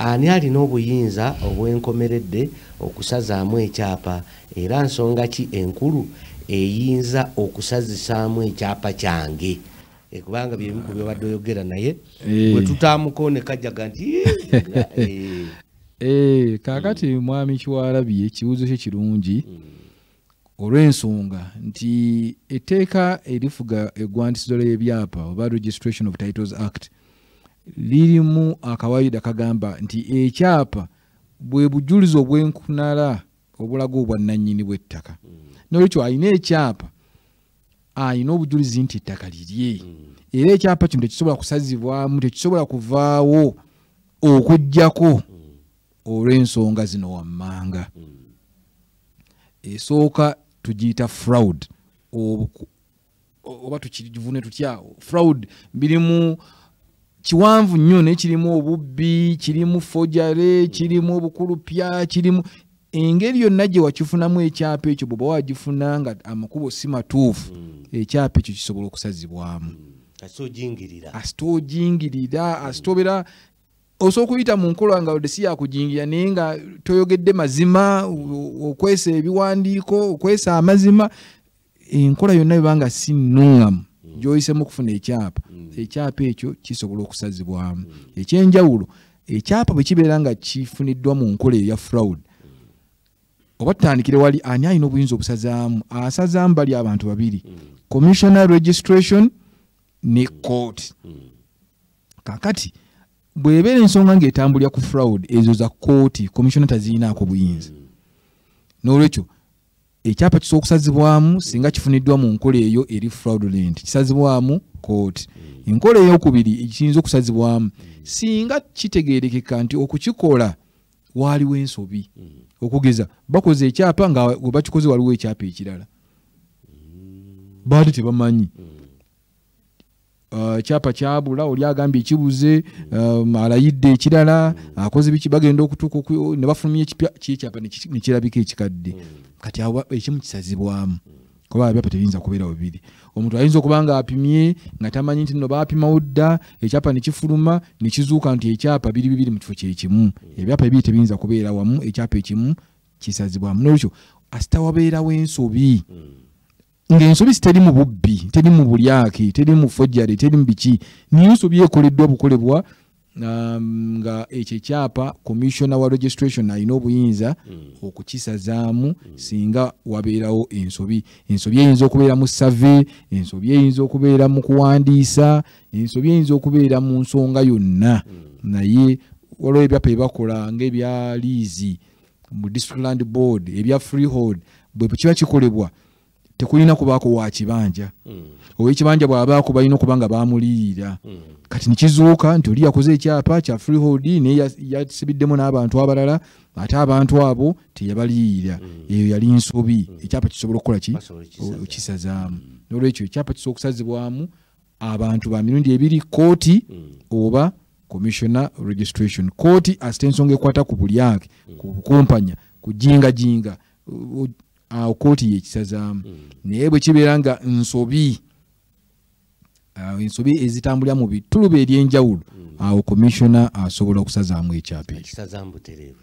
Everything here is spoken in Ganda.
Ani alina obuyinza obwenkomeredde okusazaamu ekyapa, era nsonga ki enkulu eyinza okusazisaamu ekyapa kyange? Kubanga byebimu ku byobadde oyogera, naye bwe tutaamuko ne kajjaga nti Kaakati mwami Kiwalabye, ekibuuzo kye kirungi olw'ensonga nti etteeka erifuga eggwandisizo ly'ebyapa oba Registration of Titles Act lirimu akawaida kagamba nti ekyapa bwe bujulizi obwenkunala obulaga obwannannyini bw'ettaka. Nolwekyo alina ekyapa alina obujulizi nti ettaka lirye, era ekyapa kino tekisobola kusazibwamu, tekisobola kuvaawo okuggyako olw'ensonga zino wammanga. Esooka tugiyita fraud, oba tukivune tutya? Fraud birimu kiwanvu nnyo, naye kirimu obubbi, kirimu forgery, kirimu obukulupya, kirimu engeri yonna gye wakifunamu ekyapa ekyo. Bw'oba wagifuna nga amakubo si matuufu, ekyapa ekyo kisobola okusazibwamu. Kasita ojingirira. Asita ojingirira, asita obeera osobola okuyita mu nkola nga wadde si yakujingira, naye nga toyogedde mazima, okwesa ebiwandiiko, okwesa amazima, enkola yonna bweba nga si nnuŋŋamu gy'oyisemu okufuna ekyapa, ekyapa ekyo kisobola okusazibwamu. Ekyenjawulo, ekyapa bwe kibeera nga kifuniddwa mu nkola eya fraud, oba tutandikire wali, ani alina obuyinza obusazaamu? Asazaamu bali abantu babiri, commissioner registration ne court. Kakati bw'ebeera ensonga ng'etambulira ku fraud, ezo za kooti, commissioner tazirinaako buyinza. N'olwekyo ekyapa kisobola okusazibwamu singa kifuniddwa mu nkola eyo eri fraudulent, kisazibwamu kooti. Enkola eyokubiri kiyinza okusazibwamu singa kitegeerekeka nti okukikola waaliwo ensobi. Okugeza, bakoze ekyapa nga we bakikoze waliwo ekyapa ekirala, baali tebamanyi. Ekyapa kyabula, oli agambye ekibuze, alayidde ekirala, akoze biki, bagenda okutuuka ne bafulumya ekipya kyekyapa ne kirabika ekikadde. Kati awo ekimu kisazibwamu kuba ebyapa tebiyinza kubeera bibiri. Omuntu ayinza okuba nga apimye nga tamanyi nti nno baapimawo dda, ekyapa ne kifuluma ne kizuuka nti ekyapa biri bibiri mu kifo kyekimu. Ebyapa bibiri tebiyinza kubeera wamu, ekyapa ekimu kisazibwamu. Nolwekyo asita wabeerawo ensobi, ng'ensobi si teri mu bubbi, teri mu bulyake, teri mu forgery, teri mu biki, naye ensobi ekoleddwa bukolebwa, nga ekyo ekyapa commissioner wa registration alina obuyinza okukisazaamu singa wabeerawo ensobi. Ensobi eyinza okubeera mu survey, ensobi eyinza okubeera mu kuwandiisa, ensobi eyinza okubeera mu nsonga yonna. Naye waliwo ebyapa byebakola ng'ebya lease mu District Land Board, ebya freehold, bwe kiba kikolebwa tekulina kubaako wa kibanja. Ow'ekibanja bw'abaako balina okuba nga bamuliyirira. Kati nekizuuka nti oli yakoze ekyapa kya freehold, naye yasibiddemu n'abantu abalala, ate abantu abo teyabaliyirira. Eyo yali nsobi. Ekyapa kisobola okukola ki? Basobola okukisazaamu. Okukisazaamu. Nolwekyo ekyapa kisobola okusazibwamu abantu ba mirundi ebiri, kooti oba commissioner registration. Kooti asita ensonga ekwata ku bulyake, ku bukumpanya, ku jingajinga, awo kooti yekisazaamu. Naye bwe kibeera nga nsobi, ensobi ezitambulira mu bituluba ery'enjawulo, awo commissioner asobola okusazaamu ekyapa ekyo. Ekisazaamu butereevu.